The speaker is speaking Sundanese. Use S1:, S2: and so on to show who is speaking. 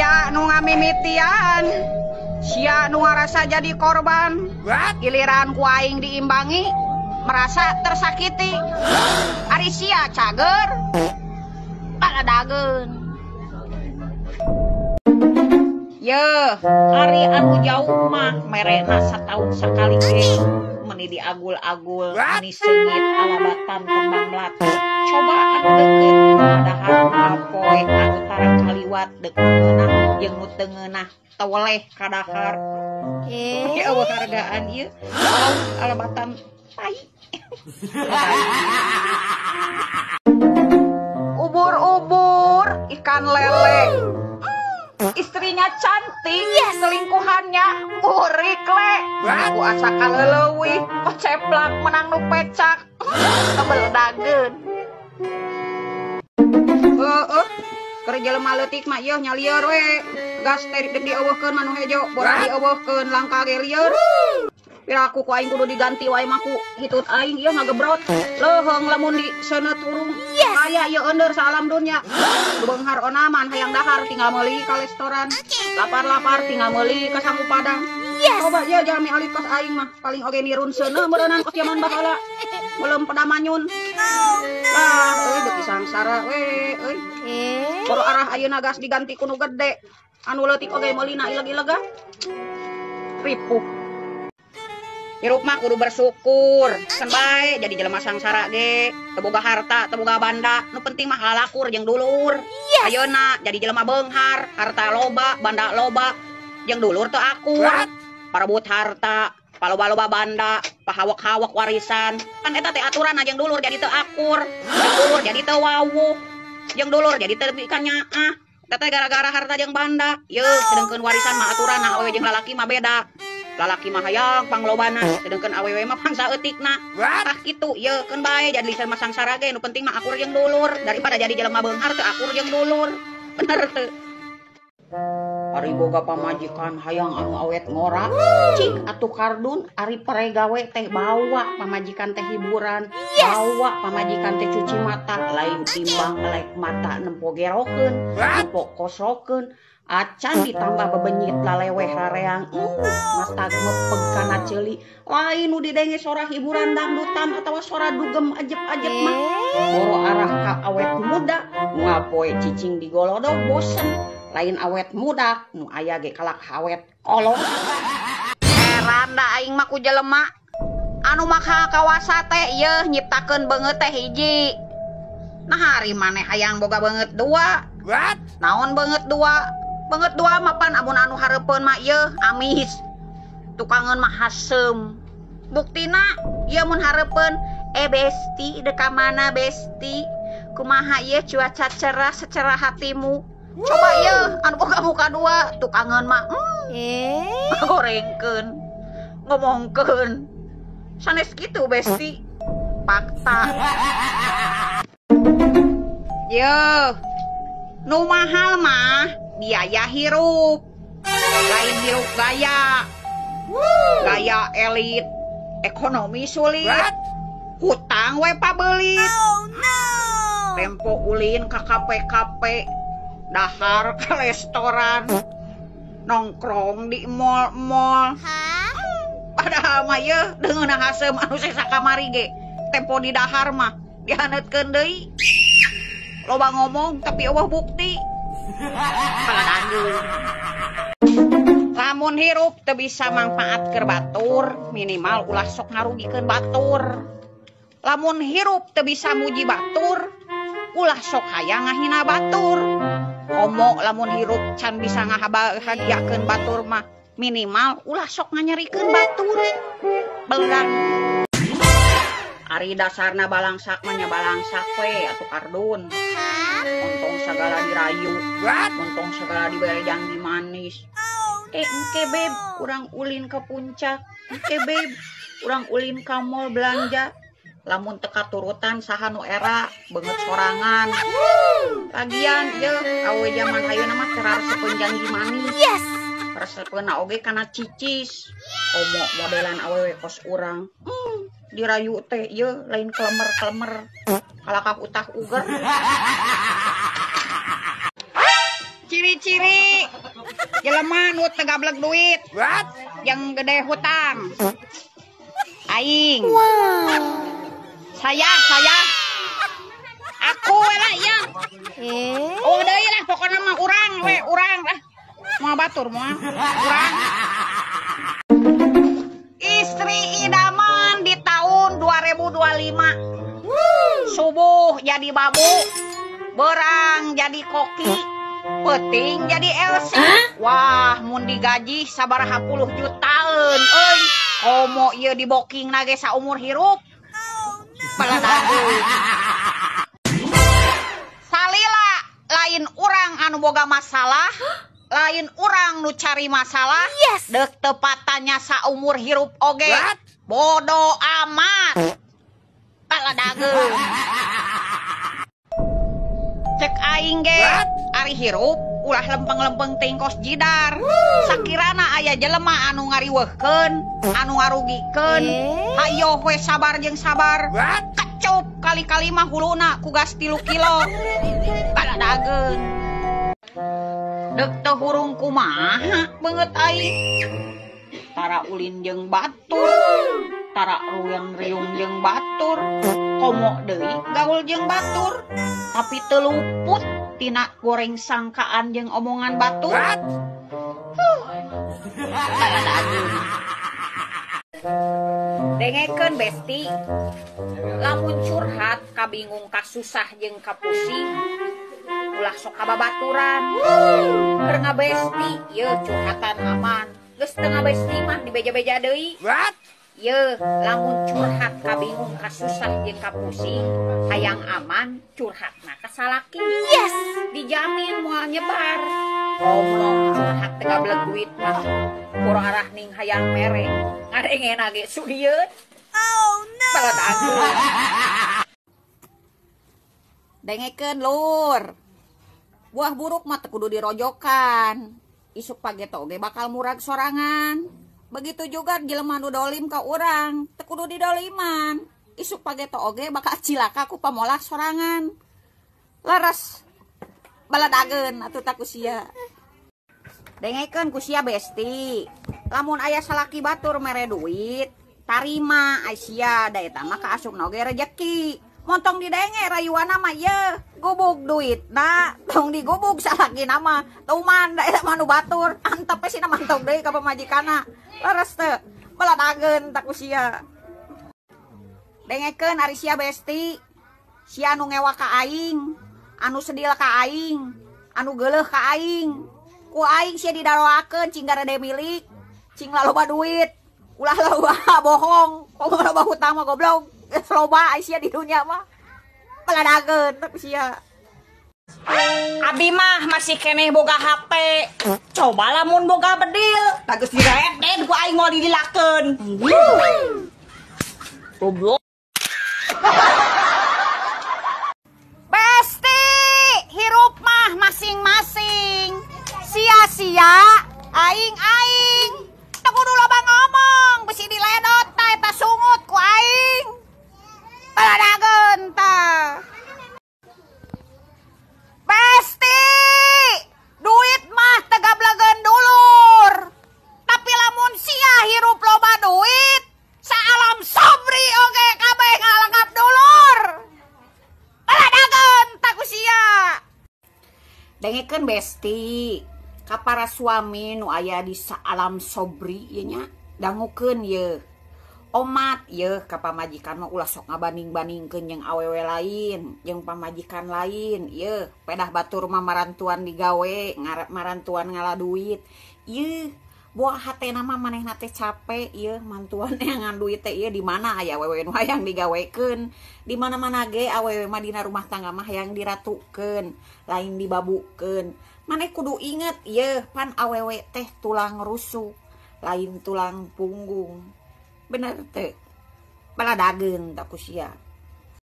S1: Sia nu ngamimitian, sia nu ngarasa jadi korban. Giliran ku aing diimbangi, merasa tersakiti. Ari sia cager, baladageun. Yeuh, ari anu jauh mah merena sataun sakali ge. Meni diagul-agul, meni seungit alabatan kembang melati. Coba anu deukeut padahal poe anu tara kaliwat deuk ngeunah jeung nu teu ngeunah teweleh kadahar. Eueuh hargaan ieu alabatan tai. Ubur-ubur ikan lele. Istrinya cantik, yes. Selingkuhannya burik le. Aku asa kaleleuwih, koceplak menang nu pecak. Tebel dageun. Heeh, keur jelema leutik mah ieu nya lieur we. Gas teh deuk dieuweuhkeun mah nu hejo, borak dieuweuhkeun langka ge lieur. Piraku ku aing kudu diganti wae mah ku hitut aing ieu ngagebrot. Leuheung lamun di seuneut urung. Yes. Aya ieu eundeur saalam dunya. Beunghar onaman hayang dahar tinggal meuli ka restoran. Lapar-lapar tinggal meuli ka sangu padang. Yes. Coba ieu jalmi alit kos aing mah paling oge nirun seuneu meureunnan kos jaman baheula. Belum pedamanyun. Lah euy beuki sangsara we euy. Boro arah ayeuna gas diganti ku nu gede. Anu leutik oge meulina ileg-ileg ah. Ripuh. Hirup mah kudu bersyukur, kan bae jadi jelema sangsara ge, teu boga harta, teu boga banda, nu penting mah lalakur jeung dulur. Yes. Ayeuna jadi jelema beunghar, harta loba, banda loba, jeung dulur teu akur. Parebut harta, paloba-loba banda, pahawak-hawak warisan. Kan eta teh aturan jeung dulur jadi teu akur, jeung dulur jadi teu wawuh, jeung dulur jadi teu bikanyaah. Eta teh gara-gara harta jeung banda. Yeuh, sedengkeun warisan mah aturan awewe jeung lalaki mah beda. Lalaki mah hayang panglobana, sedengkeun awewe mah pangsa eutikna. Tah kitu yeuh keun bae jadi jelema sangsara ge nu penting mah akur jeung dulur daripada jadi jelema beunghar teu akur jeung dulur. Bener teu? Ari boga pamajikan hayang anu awet ngora, cik atuh kardun ari paregawe teh bawa pamajikan teh hiburan, bawa pamajikan teh cuci mata, lain timbang melek mata nempo gerokeun, nempo kosrokeun. Acan ditambah bebenyit laleweh rareang, mata mepeg kana ceuli. Lain nu didenge sora hiburan dangdutan atawa sora dugem ajep-ajep mah. Boro arah ka awet muda, ngapoe cicing digolodog bosen. Lain awet muda, nu aya ge kalak awet kolot. Heran da aing mah ku jelema. Anu maka kawasa teh yeuh nyiptakeun beungeut teh hiji. Nah hari maneh hayang boga beungeut dua. What? Naon beungeut dua? Beungeut dua mah pan amun anu hareupeun mah yeuh amis. Tukangeun mah haseum. Buktina ieu mun hareupeun besti deuk ka mana besti? Kumaha ieu cuaca cerah secerah hatimu. Coba yeuh anu boga muka dua tukangeun mah gorengkeun, ngomongkeun. Sanes kitu besti. Fakta. Yeuh, nu mahal mah biaya hirup, lain hirup gaya, gaya elit, ekonomi sulit, hutang we pabelit, tempo ulin ka kafe-kafe, dahar ke restoran, nongkrong di mall-mall. Padahal mah yeuh deungeunna haseum anu sesa kamari ge, tempo di dahar mah dihaneutkeun deui. Loba ngomong tapi eueuh bukti. Lamun hirup teu bisa mangfaat keur batur, minimal ulah sok ngarugikeun batur. Lamun hirup teu bisa muji batur, ulah sok hayang ngahina batur. Komo lamun hirup can bisa ngabahagiakeun batur mah, minimal ulah sok nganyerikeun batur. Belang. Ari dasarna balangsak mah nya balangsak we atuh kardun. Ontong segala dirayu, ontong segala dibere janji manis. Engke beb, urang ulin ke puncak. Engke beb, urang ulin ka mall belanja. Lamun teu katurutan saha nu era beungeut sorangan. Lagian yeuh awe jaman ayeuna mah teu raresepeun janji manis. Yes. Resepeunna oge kana cicis. Komo modelan awewe kos urang. Dirayu teh yeuh lain klemer-klemer. Kalakah utah uger. Ciri-ciri jelema nu teu gablek duit.
S2: What?
S1: Yang gede hutang. Aing.
S3: Wow.
S1: Saya. Aku we lah ya. Oh deui lah pokona mah urang we, urang lah. Moal batur moal. Urang. Istri idaman di tahun 2025. Subuh jadi babu, berang jadi koki, peuting jadi LC. Wah, mun digaji sabaraha puluh jutaan euy. Komo ieu diboking na ge saumur hirup. Baladagu. Salila lain urang anu boga masalah, lain urang nu cari masalah.
S3: Yes.
S1: Deuk tepatanya saumur hirup oge.
S2: What?
S1: Bodo amat. Baladagu. Cek aing ge, ari hirup ulah lempeng-lempeng teuing kos jidar. Sakirana aya jelema anu ngariweuhkeun, anu ngarugikeun. Hayoh we sabar jeung sabar.
S2: What?
S1: Kecup kali-kali mah huluna ku gas 3 kilo. Baladageun. Deuk teu hurung kumaha beungeut aing. Tara ulin jeung batur, tara ruyang-riung jeung batur, komo deui gaul jeung batur. Tapi teu luput tina goreng sangkaan jeung omongan batur. Dengekeun besti, lamun curhat kabingung kasusah jeung kapusing, ulah sok kababaturan. Keur ngabesti yeuh curhatan aman, geus teu ngabesti mah dibeja-beja deui.
S2: What?
S1: Yeuh, lamun curhat kabingung kasusah jeung kapusing, hayang aman curhatna ka salaki.
S3: Yes,
S1: dijamin moal nyebar. Goblok curhat teu gablek duit mah. Kurang arah ning hayang mere, ngarengena ge sugieun.
S3: Oh no.
S1: Baladagu. Dengekeun lur. Buah buruk mah teu kudu dirojokan. Isuk pageto oge bakal murag sorangan. Begitu juga jelema nu dolim ka urang, teu kudu didoliman. Isuk pageto oge bakal cilaka ku pamolah sorangan. Leres. Baladageun atuh ta ku sia. Dengekeun ku sia besti. Lamun aya salaki batur mere duit, tarima ai sia da eta mah kaasupna oge rejeki. Montong didenge rayuana mah yeuh, gubug duitna, tong digubug salakina mah. Tuman da eta mah nu batur, antep we sina mantog deui ka pamajikanna. Leres teu? Baladageun ta ku sia. Dengekeun ari sia besti. Sia anu ngewa ka aing, anu sedil ka aing, anu geuleuh ka aing. Ku aing sia didaroakeun cing garede milik, cing laloba duit, ulah loba bohong, komo loba hutang mah goblok. Geus loba ai sia di dunia mah. Baladageun teh ku sia. Abi mah masih keneh boga HP. Coba lamun boga bedil, da geus direded ku aing moal didilakeun. Goblok. Besti, hirup mah masing-masing. Sia-sia, aing-aing. Teu kudu loba ngomong, bisi diledot ta eta sungut ku aing. Baladageun tah. Besti, duit mah teu gablegeun dulur. Tapi lamun sia hirup loba duit, saalam sobri oge kabeh ngalengap dulur. Baladageun tah ku sia. Dengekeun besti, ka para suami nu aya di saalam sobri ieu nya, dangukeun yeuh. Omat yeuh ka pamajikan mah ulah sok ngabanding-bandingkeun jeung awewe lain, jeung pamajikan lain yeuh, pedah batur mah marantuan digawe, ngarep marantuan ngala duit. Yeuh, buah hatena mah manehna teh capek yeuh, mantuan neangan duit teh ieu di mana aya awewe nu hayang digawekeun. Di mana-mana ge awewe mah dina rumah tangga mah hayang diratukeun, lain dibabukeun. Maneh kudu inget yeuh, pan awewe teh tulang rusuk, lain tulang punggung. Bener teh? Baladageun ta ku sia.